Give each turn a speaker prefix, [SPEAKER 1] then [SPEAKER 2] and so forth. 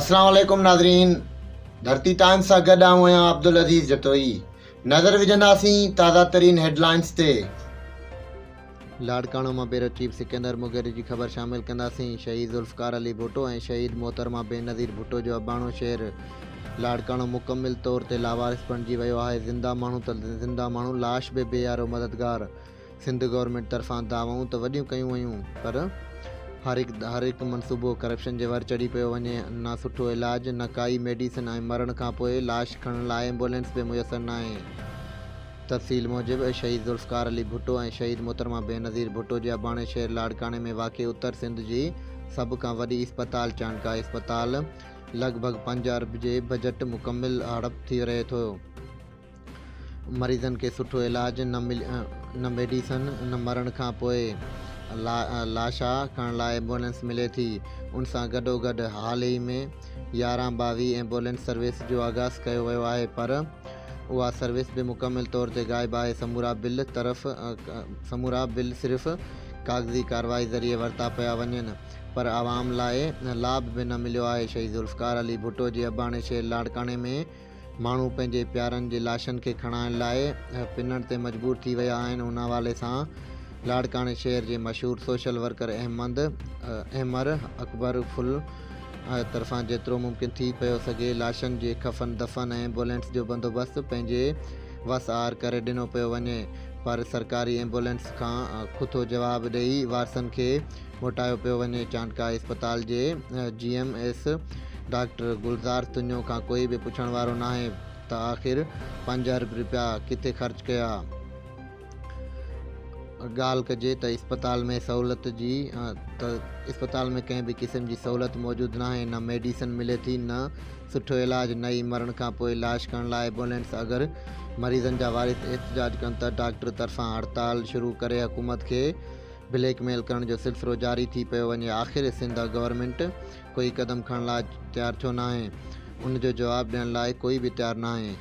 [SPEAKER 1] اسلام عليڪم ناظرين ڌرتي ٽائمز سان گڏ آئون آهيان عبدالعزيز جتوئي نظر وجهنداسين تازه ترين هيڊلائنز تي.
[SPEAKER 2] لاڙڪاڻو مان بيورو چيف سڪندر مغيري جي خبر شامل ڪنداسين شهيد ذوالفقار علي ڀٽو ۽ شهيد محترمه بينظير ڀٽو جو اباڻو شهر لاڙڪاڻو مڪمل طور تي لاوارث بڻجي ويو آهي زنده ماڻهو ته زنده ماڻهو لاش به بي يارو مددگار سنڌ گورنمينٽ طرفان دعوائون ته وڏيون ڪيون ويون پر هر هڪ هر هڪ منصوبو ڪرپشن جي ور چڙهي پيو وڃي نه سٺو علاج نه ڪائي ميڊيسن ۽ مرڻ کانپوء لاش کڻڻ لاء ايمبولينس به ميسر ناهي. تفصيل موجب شهيد ذوالفقار علي ڀٽو ۽ شهيد محترمه بينظير ڀٽو جي اباڻي شهر لاڙڪاڻي ۾ واقع اتر سنڌ جي سڀ کان وڏي اسپتال چانڊڪا اسپتال لڳ ڀڳ پنج ارب جي بجٽ مڪمل هڙپ ٿي رهي ٿو مريضن کي سٺو علاج نه ميڊيسن نه مرڻ کان پوء لاشا کڻڻ لاء ايمبولينس ملي ٿي ان سان گڏوگڏ حال ئي ۾ 11 22 ايمبولينس سروس جو آغاز ڪيو ويو آهي پر اها سروس به مڪمل طور تي غائب آهي، سمورا بل طرف سمورا بل صرف ڪاغذي ڪارروائي ذريعي ورتا پيا وڃن پر عوام لاء لاڀ به نه مليو آهي، شهيد ذوالفقار علي ڀٽو جي اباڻي شهر لاڙڪاڻي ۾ ماڻهو پنهنجي پيارن جي لاشن کي کڻائڻ لاء پنڻ تي مجبور ٿي ويا آهن، ان حوالي سان لاڙڪاڻي شهر جي مشهور سوشل ورڪر احمد احمر اڪبر ڦل طرفان جيترو ممڪن ٿي پيو سگهي لاشن جي کفن دفن ۽ ايمبولينس جو بندوبست پنهنجي وس آهر ڪري ڏنو پيو وڃي پر سرڪاري ايمبولينس کان کٿو جواب ڏئي وارثن کي موٽايو پيو وڃي چانڊڪا اسپتال جي G M S doctor Gulzar Tunio کان ڪوئي به پڇڻ وارو ناهي ته آخر پنج ارب رپيا ڪٿي خرچ ڪيا. ڳالهه ڪجي ته اسپتال ۾ سهولت جي ته اسپتال ۾ ڪنهن به قسم جي سهولت موجود ناهي نه ميڊيسن ملي ٿي نه سٺو علاج نه ئي مرڻ کان پوء لاش کڻڻ لاء ايمبولينس اگر مريضن جا وارث احتجاج ڪن ته ڊاڪٽر طرفان هڙتال شروع ڪري حڪومت کي بليڪ ميل ڪرڻ جو سلسلو جاري ٿي پيو وڃي آخر سنڌ گورنمينٽ ڪوئي قدم کڻڻ لاء تيار ڇو ناهي ان جو جواب ڏيڻ لاء ڪوئي به تيار ناهي.